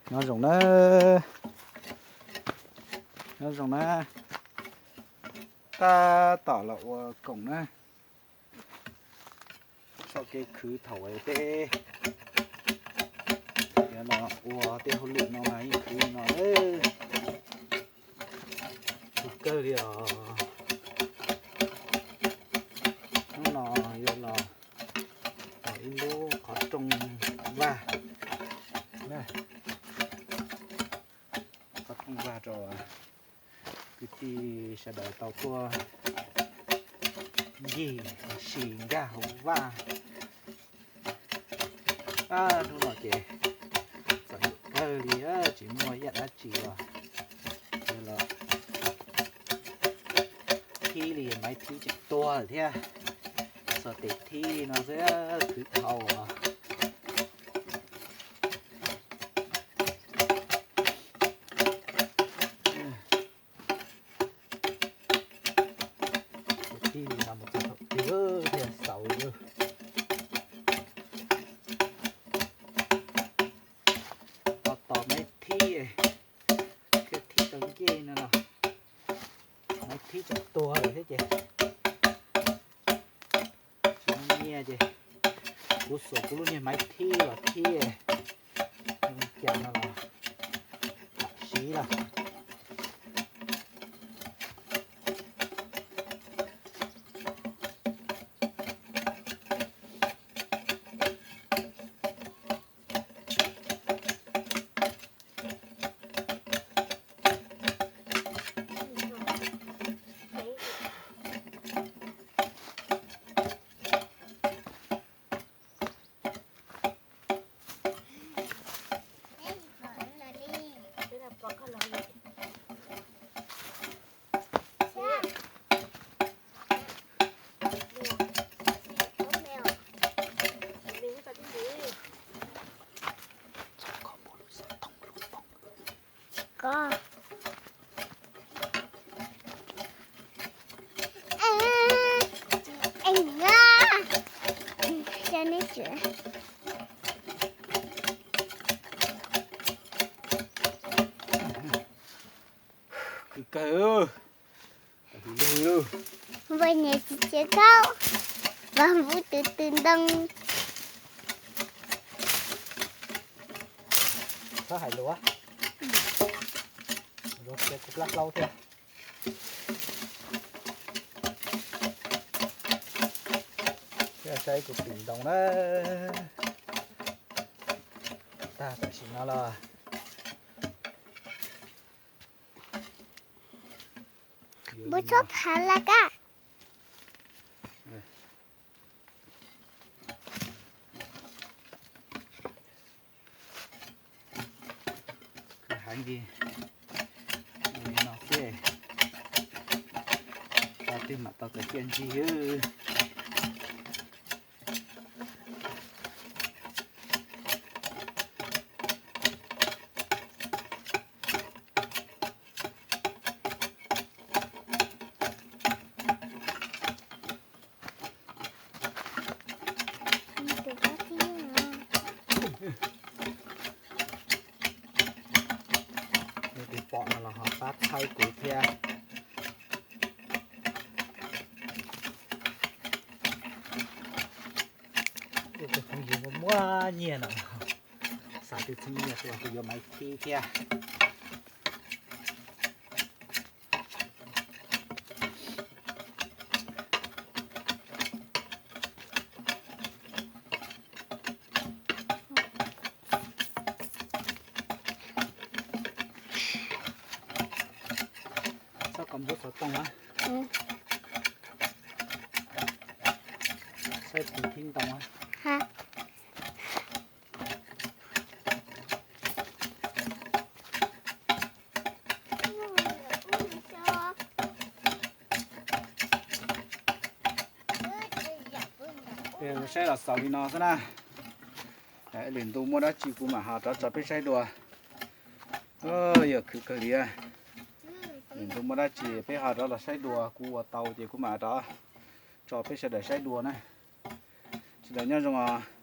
Nyob zoo na, nyob zoo na, tab tom los ua koom na. Txoj kev khwv thaum peb los ua tej hauj lwm no mas yeej khwv no, khwv kawg li os. Hnub no yuav los tau ib lub qhov rooj vaj, qhov rooj vaj rau kwv tij sawv daws tau tuaj ncig si nkag hauv vaj. Hnub no ces txom nyem kawg li, tsis muaj ib yam dab tsi os. Ces los thib li, maiv thib tseem tuag lawm thiab. Txog tes thib no xwb khwv dhau os. Tig no mus txog thaum twg thiaj xaus li. Tos tos maiv thib, thiaj thib tau ncej no los maiv thib tseem tuag lawm thiab ces tsis muaj nyiaj ces kuv xuas kuv lub niag maiv thib los thib, zoo li cas no los lam siv lawm. Khwv kawg. Npua niam txiv tsev khaub, vas npub tw tw ntoo. Txhob hais lus, luag qhia kuv plab plaub thiab. Saib kuv tim ntoo na. Tag tam sim no los npua txhob phav lawm kab. Khwv heev li no xwb, tau twg mam tau txais ciaj ntsig. Tus pom no los ho pab txhawb kuv thiab. Tus phooj ywg muaj muaj nyiaj no, xav twb txheeb nyiaj xwb los kuj yuav maiv thib thiab. Txhob kom npua xov tooj na. Saib tus thib ntoo. Saib los xaus li no xwb na. Lwm ntu muaj dab tsi kuv mam ho rov tso peb saib dua. Yog khwv kawg li. Lwm ntu muaj dab tsi peb ho rov los saib dua, kuv ua tau ces kuv mam rov tso peb sawv daws saib dua na. Sawv daws nyob zoo os.